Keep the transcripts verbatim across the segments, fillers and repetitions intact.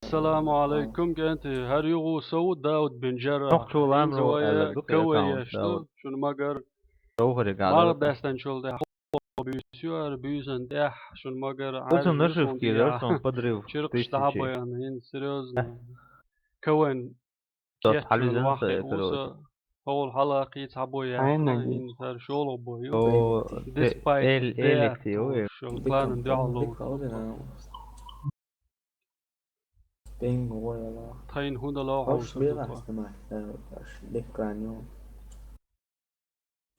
Ассаламу алейкум, кӀентий. ХӀара юха сов Дауд бин Джаррахь. Нохчо ламро аьлла ду, кхетам, кавай еш ду, Дауд. Шуна магар. Ровхаре гала. Марх даьстанчул тӀехьа буьйса ю, ара буьйсан тӀехь шуна магар. Уцун Ӏаьржа нашивки юсун дара, тӀехьа. Сон подрыв. Чиркхаш тысячи. ДӀабайна, хӀин серьёзно. Кавайн тот кечвала хьалвизан ваххе сай, короче. Уса хьол хьала кхийца хьабой яхна, хӀин хӀара шолгӀа бой ю. О, Despite эль-, death, эликси ю, э. Шо кланан дуьхьал ловш. Бинго, яла. Тхайн хӀунда лоу хьовш бегас снимать, э, аш экран ю.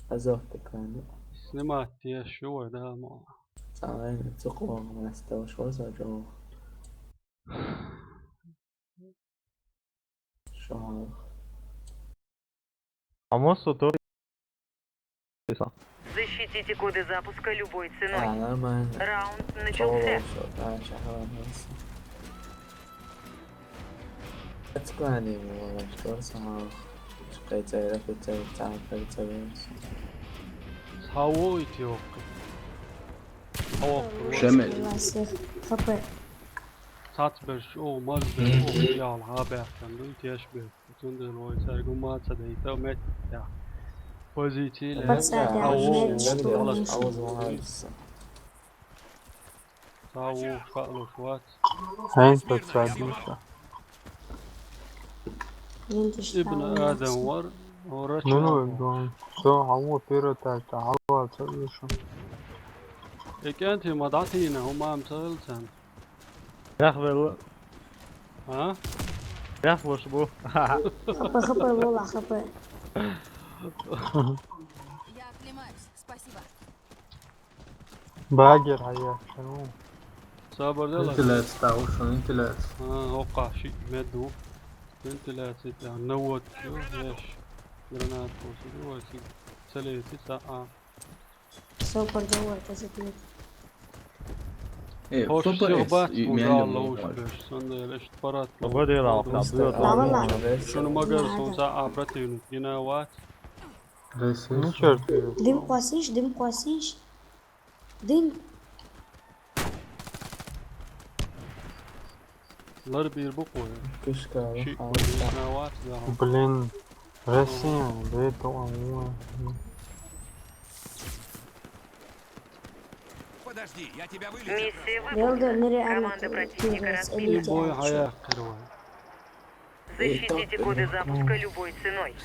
Азов экран ю. Снимать еш ю вай, да, мо. Цаэн, цукъо, мастер, шо за жо. Шо. А может, то Защитите коды запуска любой ценой. А, нормально. Раунд начался. Шо, шо, да, щас, ладно, всё. Отклоним его, что сама. Чекайте, репетируйте, репетируйте. Схьавойтта йохка. Хьо. Шемел. ХП. Цац берш, о, маз берш, о, ял, хьа баьхкан, ду, теш бер. Цундела вай цаьрга ма ца дайта, меттехь. Позици ле. Пацан, Ау, меттехь, ау, меттехь. Ау, ау, хаалуш вац. Хьайн пацан диша. Ибн Адам вар, вара. Ну, ча. Ну, ну, всё, ау, первый этаж, ау, ца вишу. Э, кӀентий ма дӀатийна, хӀумма ца велцан. Яхвелла. А? Яхвелла бу. Хапа, хапа, вола, хапа. Я оклемаюсь. Спасибо. Багер, а я. Ну. Сабар дела. Вентиляция, да, уж вентиляция. А, окха, ши, меду. Вентиляция, да, ну вот, всё, яш. Гранат, вот, вот, целый, а. Всё, продавай, позабыл. Э, хӀорш Ф П С сих бац, и ву мел Далла луш луш. Берш, сан дера, эшт парат. Погоди, лав, Далла. Далла. Шуна магар, сон са а противник гина вац. Ну, чёрт. Дым квасиш, дым квасиш. Дым. Лар бир бу къоя. Кышка, ши а, къоя, а. Вац, да. Блин, Россия, да это он. Подожди, я тебя вылечу. Миссия выполнена. Команда противника разбита. И бой хьаяьккхира вай. Защитите коды запуска любой ценой.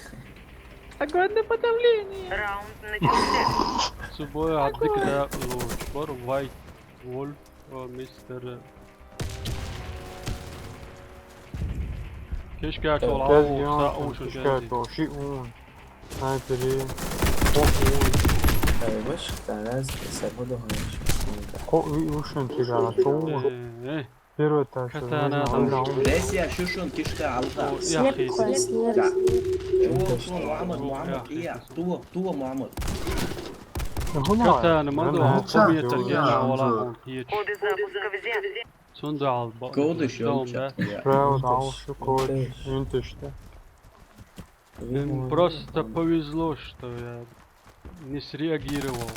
Огонь на подавление. Раунд начался. Цу бой хьа дика дакъа лоцуш бара Вайт Вольф, э, мистер. Кешкачул хьалха са ушу кешкачул ши ун. Снайпери. Ох, ой. Ай, вышка, раз, я буду говорить. Ко, и, ушин тигара, шо? Э, э. Первый этаж. Катана там. Леся, шушун, кишка, алга. О, я хиси. Снег, снег. Да. Чего, Мухаммад, Мухаммад, я. Туо, туо, Мухаммад. Катана, мадо, хо метр, я, вала, хо, печь. Коды запуска взяты. Цунда алба. Коды дом, да? Справа, алшы коды, юнтышта. Просто повезло, что я не среагировал.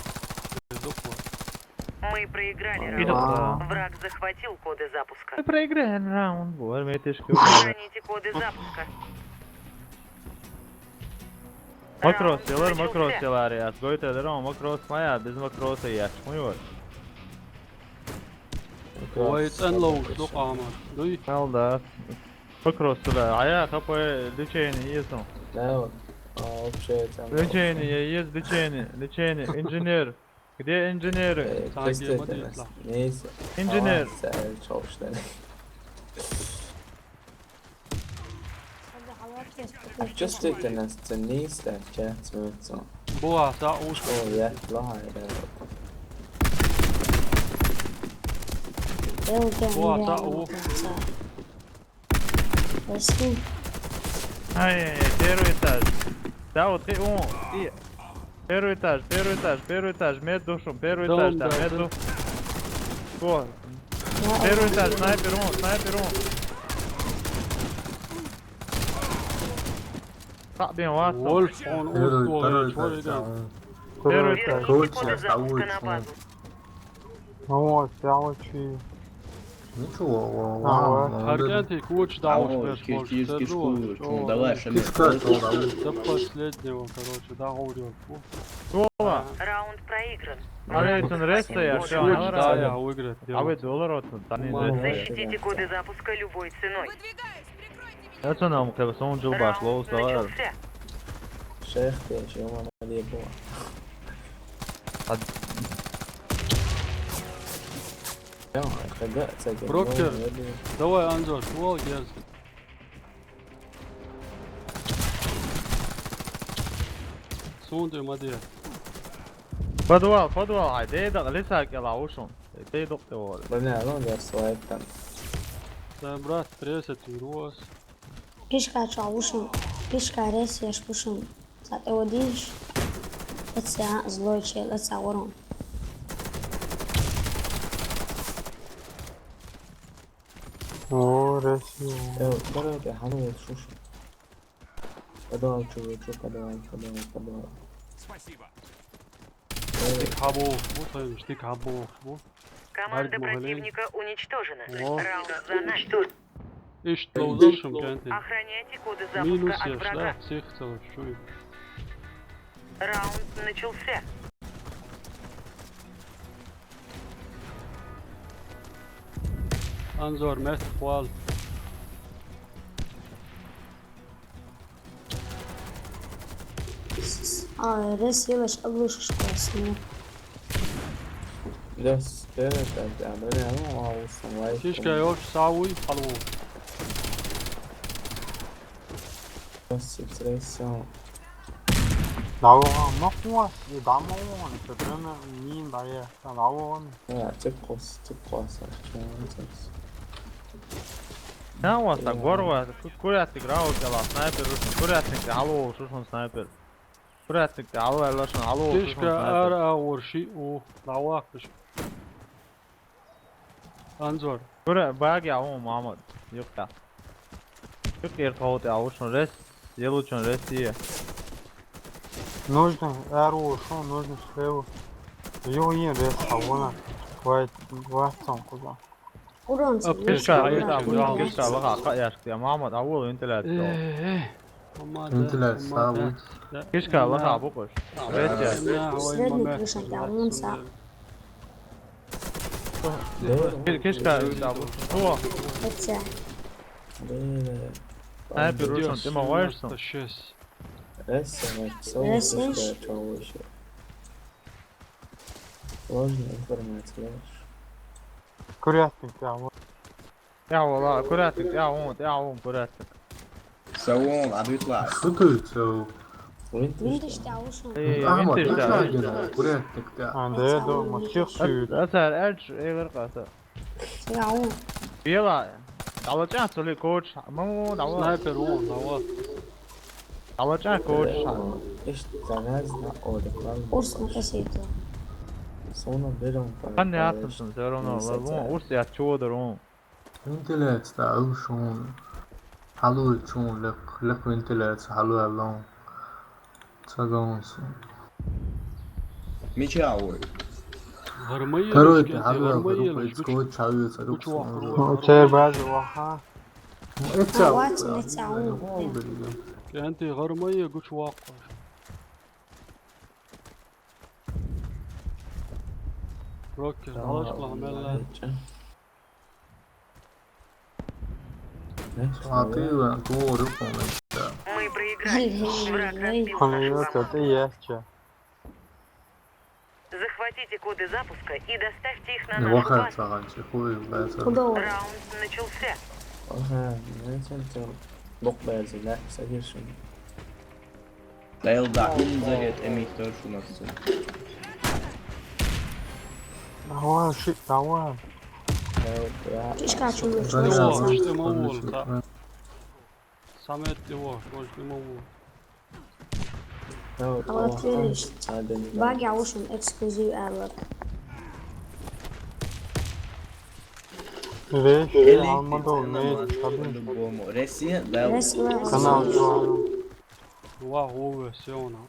Мы проиграли раунд. Враг захватил коды запуска. Мы проиграем раунд, вот, мы это. Сохраните коды запуска. Макрос, раунд ялар, начался. Макрос, ялар, я. Сгойте, даром, макрос моя, без макроса я. Мой вот. Ой, цӀен ловш ду къамар. Дуй? Хьал да. Макрос сюда. А я хапай лечение есть, ну. Да, вот. А, вообще, там. Лечение есть, лечение, лечение. Инженер. Где инженеры? Э, Санге честно, мадисла. Не есть. Инженер. А, чё, что ли? А чувствительность ценнейся, чё, смеётся. Буа, са уж. О, я, плохая, да. Буа, са уж. Ай-яй-яй, первый этаж. Да, вот, и, о, и. Первый этаж, первый этаж, первый этаж, мед душем, первый этаж, да, мед ду-. О. Первый этаж, снайпер, он, снайпер, он. Так, блин, вот. Вольф, он, первый, он, второй этаж, да. Первый этаж. Короче, я стал лучше. О, сволочи. Ничего, ва, ва, ва, ва. Харкянти куча дауш беш киш, больше киш, киш, куча. Ну, давай, шамер. Кишка, что, да? До последнего, короче, да, говорил. Раунд проигран. Арай, цун ресса я, всё, да, я выиграть. А вы доллар отсюда, да не. Защитите коды запуска любой ценой. Выдвигаюсь, прикройте меня. Я цун нам, как бы, сон жил башло, раунд начался. Шех, ты чё, мама, не было. Ад- Брокер, давай, Анзор, кувал герз. Сундуй, мадья. Подвал, подвал, ай, дейда, лиса кела ушун. Дейда, ты вот. Бля, ну, я свайт там. Да, брат, тридцать вирус. Кишка чё, ушун? Кишка ресеш ушун. Сатэ одинш. Let's say, а, злой чел, let's say, ворон. О, Россия. Э, давай, да, ханул, слушай. Подавай, чё, чё, подавай, подавай, подавай. Спасибо. Э. Штык хабо, вот он, штык хабо, вот. Команда противника уничтожена. О. Раунд за нами. Ишт лоузан шумканти. Охраняйте коды запуска от врага. Минус еш, да? Всех целых, чё? Раунд начался. Анзор, место хвал. А, рес елаш оглушишь классно. Рес, рес, да, да, да, ну, а, уж, ну, лайк, кишка, ну. Ёж, сауй, халу. Рес, рес, рес, всё. Давай, ну, хвас, и дамон, это прямо не дае, а, давай. Э, тип хвас, тип хвас, а, чё он здесь? Наа, у вас там горва, ку-, курятник рау кела, снайпер ушун, курятник алу ушун снайпер. Курятник алу, алу ушун, алу ушун снайпер. Кишка ар аур ши у, лавак пиш. Анзор. Кура, баги аун, Мамад. Юкта. Юк, эр хауты аушун, рес, елучун, рес ие. Нужно, ару, шо нужно, слева. Ё, ин, рес, а вон, вай, вай, там, куда? Урон, а, слева. Кишка, а, это, кишка, лаха, ка, яшка, Мамад, а вол вентиляция. Э, э, Мамад, вентиляция, Мамад, саву. Да. Кишка, лаха, букуш. Э, рес, я. Средний крыша, да, вон са. Ки-, кишка, да, вот. О! Эцэ. Снайпер ушун, ты могёшь? Девяносто шесть. Эсэ, эсэ. Сложная информация, знаешь. Курятник, да, вот. Я вала, курятник, я вон, я вон, курятник. Савон, абитла. Что ты, сау? Винтиш, да, ушун. Э, Ахмат, винтиш, да. Курятник, да. А, да, я думаю, всех сюет. А, а, а, эльч, эгер каса. Я вон. Бела. Далача, соли коч. Маму, дава. Снайпер, вон, дава. Далача, коч. Ишт, заназна, о, да, классно. Урс, ну, касету. Сона берем. Хан не атымсың, всё равно, лазун, урс, я чего дарун. Вентиляция, да, алушун. Халу чун, лек, лек вентиляция, халу алон. Цагаунсун. Меча ой. Гъырмые. Второй, леш, ты, кенти, халу, гъырмые, халу, леш, гуч-, скотч, халу, гуч вахру, вахру. Чай баз ваха. Ну, это а, вот, это, это, а, ну, блин. Кенти, гъырмые, гуч вахру. Рокер, алаш лагмелла. Смотри, вон, говорю, помню, да. Мы проиграли. Враг разбил нашу команду. Ханёт, это я чё? Захватите коды запуска и доставьте их на нашу базу. Куда? Раунд начался. Ага, знаете, это лок базе, да, садишься. Дайл да, ум заряд эмиттер шунасы. Давай, шит, давай. Кишка, чё, чё, чё? Самет его, может, ему. Алатвелич. Баги аушун эксклюзив алар. Рейс, Элит алмадо, меч, по-любому. Россия, да. Россия. Канал. Вах, уве, всё, она.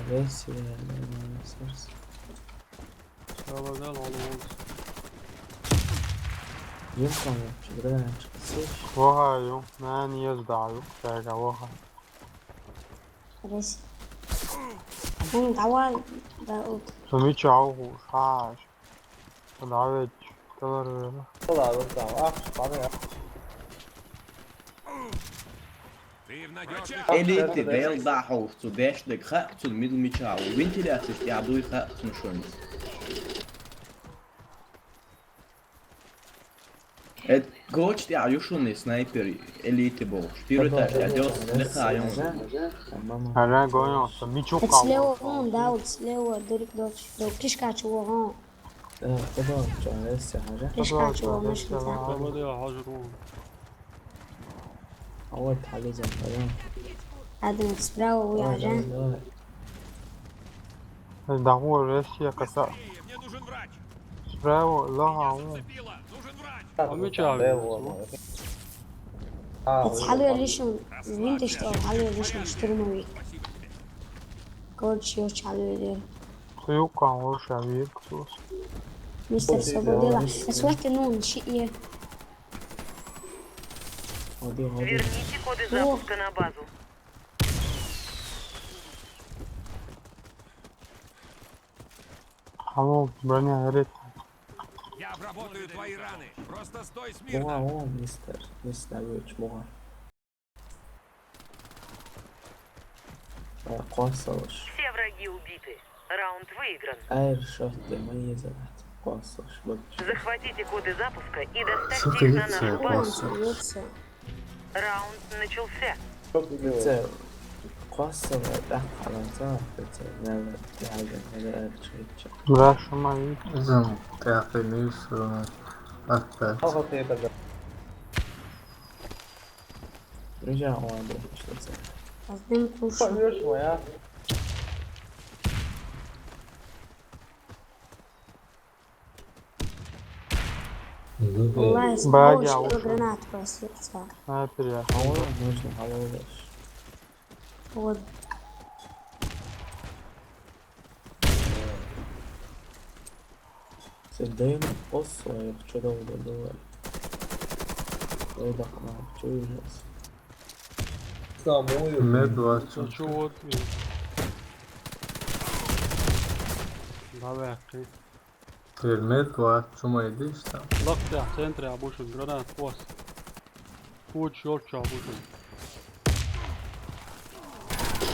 Алексей, Алексей. Всё, ладно, ладно, ладно. Юм сан чи гранч. Сиш. Ваха юм. Нан ез даю. Тага ваха. Рес. Хун давай да ут. Сумича уху шаш. Давид, калар вера. Ла вера. Ах, пане. Элиты, бел дахов, цу беш дег ха, цу мидл мича. Вентиляция тя дуй ха, цу шунс. Эт гоч тя юшуни снайпер элиты бол. Шпиру та тя дёс леха айон. Ага, гонё, са мичу. Эт слева, вон, да, вот слева, дырик доч. Кишка чего, вон. Э, куда он, чё, Ресси, ага. Кишка чего, мышка. Куда я хожу? А вот, Хализа, пойдём. Адам, справа, вы, ага. Давай, давай. Даху Ресси, коса. Справа, лага, вон. А мы чё? Эт халу лишь он, видишь, что халу лишь он штурмовик. Короче, ёс халу лишь. Суюкан лучше объект. Мистер Свободила. Эс вати, ну, он щи-, е. Верните коды запуска на базу. Алло, броня горит. Я обработаю твои раны. Просто стой смирно. Буга, о, мистер, мистер Вич, буга. Э, косолуш. Все враги убиты. Раунд выигран. Айр шот, ты мои забрать. Косолуш, вот. Захватите коды запуска и доставьте их на нашу базу. Раунд начался. Це косола, да, халанца, це, надо, надо, надо, надо. Брашу мои. Зам, ты ахинеешь, что ли? Опять. Ага, ты это, да. Друзья, ладно, что це? Один кушай. Помнишь, моя? Валлахи, с помощью гранат просыпся. А, привет. А он нужно голову. Вот. Це дивно, посо, я хочу довго давай. Ой, да, а, чё ужас. Самую. Мед двадцать. Чё вот? Давай, ты. Предмет два, чё мы идёшь там? Локтя, в центре обучен, гранат, пос. Путь, ёлча обучен.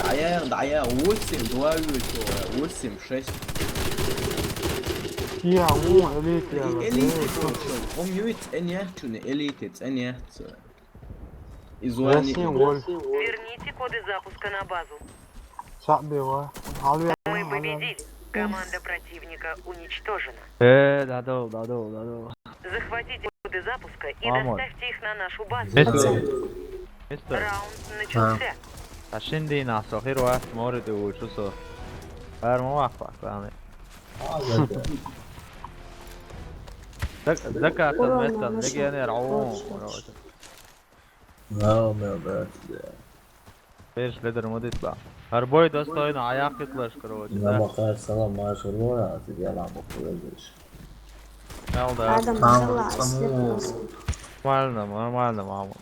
Да я, да я, восемь, два, восемь, шесть. Я, о, элиты, элиты, короче. Он юит, ценя, чё не элиты, ценя, ц-. Из России, Вань. Верните коды запуска на базу. Сабева. Алло, алло. Мы победили. Команда противника уничтожена. Э, дадо, дадо, дадо. Захватите коды запуска и доставьте их на нашу базу. Мистер. Мистер. Раунд начался. Ташинди на сохир ва мори ду чусо. Бар мо вах вах вами. Зак-, закатан метан, легионер, ау. Нормально, да. Перш ледер модит ба. Арбой достойно, аяк итлаш, короче, да. Намаха салам, машалла, а тебе ламбо куледиш. Нал да. Адам, там, салам, там, слепнулся. Нормально, нормально, мама.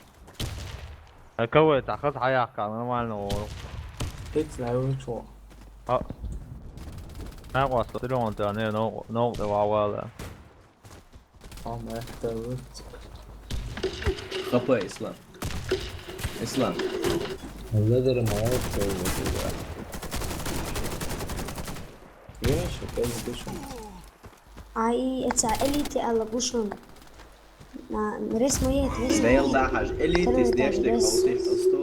А кого это? Хас аяк, нормально, о. Хит, знаю, чё. А. А, вот, ты он, ты, не, но, но, ты, ва, ва, да. Ам, это вот. Хапай, Ислам. Ислам. Ледер мало кто его туда. Я ещё пять дышим. Ай, это элиты, алла, гушун. На, рес моет, рес моет. Бел дахаш, элиты здесь, так, рес. Сто.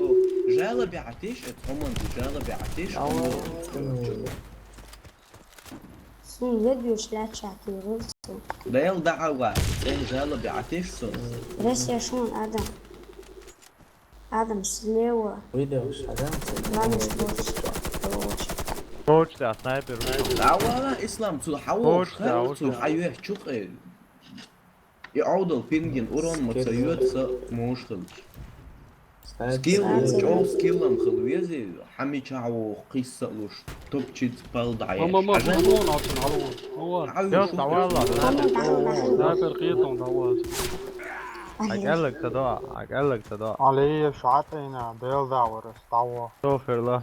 Жалобы атиш, это команды жалобы атиш. Ау. Сун ведь уж ляча, ты русу. Да я да ава, сен жало бятиш сун. Рес я шун, Адам. Адам, слева. Видишь, Адам, слева. Ладно, что ж. Короче. Точно, а снайпер. Да вала, Ислам, цу хаву, точно, цу хаву, чукъы. И аудал пингин урон мацаюет са мушкалч. Скилл, чёл скиллом хыл вези, хами чао кисса луш, топчит пал дае. Мама, мама, мама, мама, мама. Ай, давай, ладно. Снайпер киетон, давай. Хьакӏаллаг ца до, хьакӏаллаг ца до. Алий, шатӏина, Дела дӏавара, ставо. Шоферла.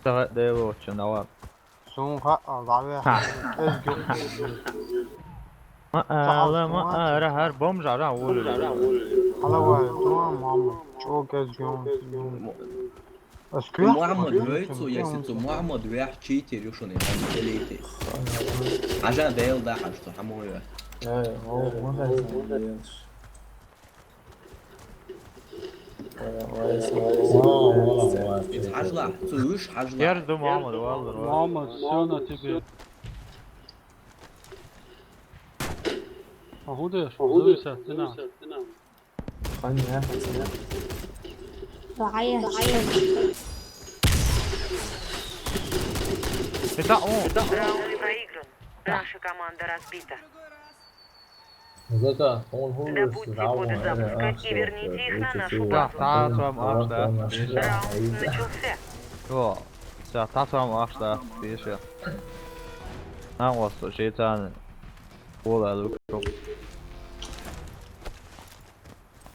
Сагат Дела вочун, давай. Сун хаъа, давай. Ма ала, ма ара, хар бомж ара, улу. Алавай, туа, мама, чё, кэз гён. Мухаммад войцу, если цу Мухаммад вяхчите, решённый, он целите. Ажа Дела да, хаш, цу хамоя. Э, о, молодец. Хьажла, цу уж хьажла. Ярз ду, Мухаммад, валлар, валлар. Мухаммад, всё на тебе. А худеш, зависит, ты на. Хани, я хотел. Давай, я. Это он. Раунд проигран. Наша команда разбита. Зато он хулус. Добудьте коды запуска и верните их на нашу базу. Раунд начался. О, сейчас та сама ахта, пише. Нам вас шейтан. Ола лук.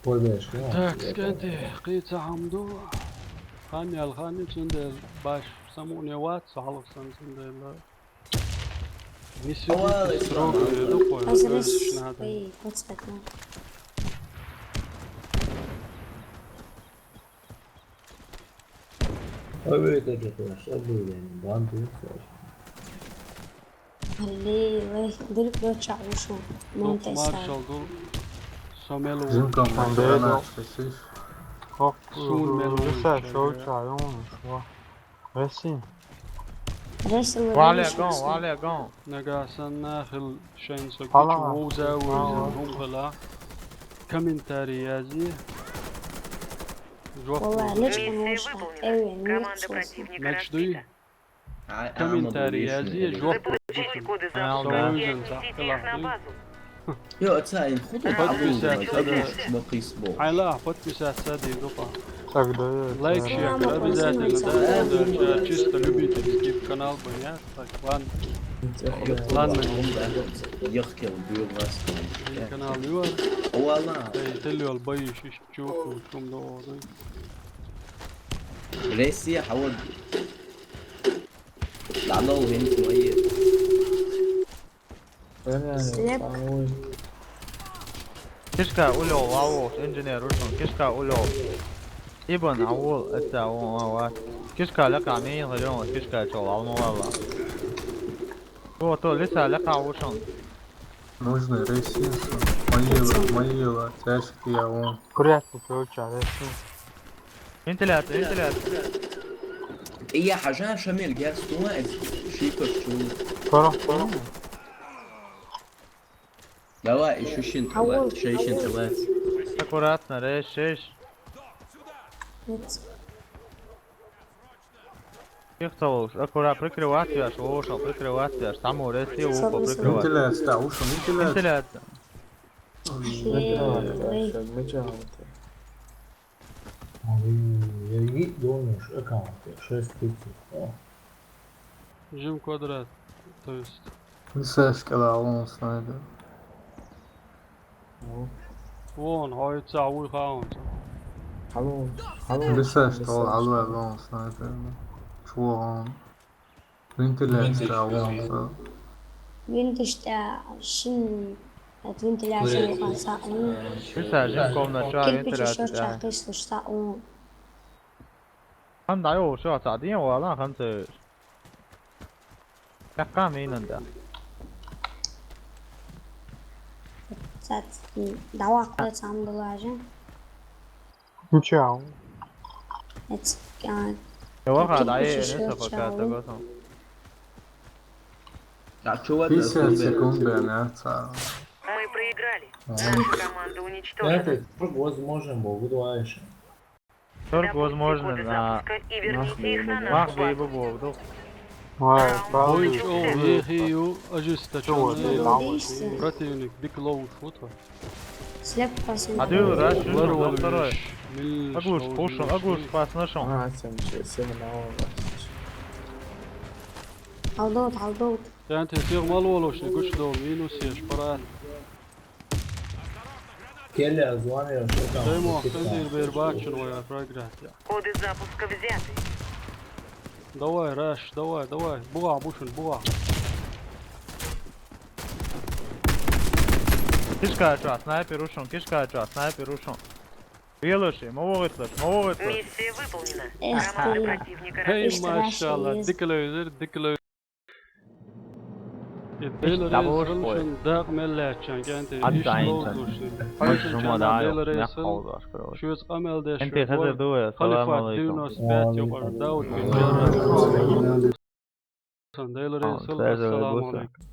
Так, сканти, кица хамду. Хани ал хани цундел баш самуне ват, салх сан цундел. Миссия срок, э, духой. Азрес, эй, подсказка. Ой, это же, конечно, блин, бомбит. Алло, вай, дыр доча ушу. Монтеса. Маршал ду. Сомелу. Зин компания, она, спасибо. Сун мелу. Лиса, шоу чайон, шо. Реси. Реси, вале гон, вале гон. Нагасан нахил шенсо кучу вовза вовза гон гала. Комментарий язи. Жоп. Вала, лечка ношка. Эве, команда противника разбита. Комментарий язи, жоп. Заполните коды запуска и отнесите их на базу. Йо, отца, им худу. Подписаться, да. Айла, подписаться, да, дупа. Тогда лайк, шер, обязательно, да, да, чисто любительский канал, понятно? Так, ладно. Ладно. Ехкел, бил вас. Канал, ю. Ола. Эй, ты лёл, боишь, ещё чё, кум до, да? Россия, а вот. Ладно, вин твои. Слеп. Кишка улёл, валвош, инженер ушун, кишка улёл. Ибн Аул, это он, вот. Кишка ляка, мин, грён, кишка чё, валму вала. То, то, лиса ляка ушун. Нужно рейсинг. Моила, моила, тяжкий, а он. Приятно, короче, рейсинг. Вентиляция, вентиляция. Ия, хьажа, Шамиль, герс туа, эс шипер чу. Пора, пора. Давай, ещё щин, давай, ещё щин, давай. Аккуратно, рейс, шиш. Их толуш, аккура, прикрывать вяш, ушел, прикрывать вяш, саму рейс, и ухо прикрывать. Вентиляция, да, ушел, вентиляция. Вентиляция. Эй, эй. Ай, я ги донуш аккаунт, шесть тысяч, о. Жим квадрат, то есть. Лисаш кала он снайпер. Вон, хойца уй хаун. Алло, алло. Лисаш тол алва он снайпер. Чуон. Вентиляция, вентиляция. Вентиляция, шин, это вентиляция, вентиляция. Кирпич ещё чё, вентиляция, да. Хан да, ё, всё, отца, один, вала, хан ты. Какая мина, да? Сат, давай, куда сам была же. Ничего. Это, а, Йоха, да, кирпич ещё, это пока чего? Согласен. Да, чё вы пятьдесят секунд, да, мясо. Мы проиграли. Наша команда уничтожена. Это возможно, был, вы два ещё. Только возможно, на... Мах бейбы болду. Ой, правда. Ой, о, ехию, ожесточённый. Чего, ты там? Противник, биг лоу, вот он. Слеп пасен. Адыл, раш, второй. Агуш, пушун, агуш, паснашон. А, сен, сен, сен, алдот, алдот. Тянь, тянь, всех мало лошадь, гуч дол, минус ешь, парад. Gel ya, Zuhan ya, şuradan. Дай ему, кто здесь Бербачен, ой, проиграть, я. Коды запуска взяты. Давай, Раш, давай, давай. Буа, Бушин, Буа. Кишкача, снайпер ушел, кишкача, снайпер ушел. Велоши, мовогитлаш, мовогитлаш. Миссия выполнена. Команда противника. Эй, машалла, дикалайзер, дикалайзер. Даьла реза хилва шун, дакъа мел лаьттача кӀентий, иштта ловзуш. Пайшан чанна Даьла реза хилва. Шуьца къамел деш вер вар. Халифат девяносто пять юкъара Дауд бин Джаррах. Даьла реза хилва, ассаламу алейкум.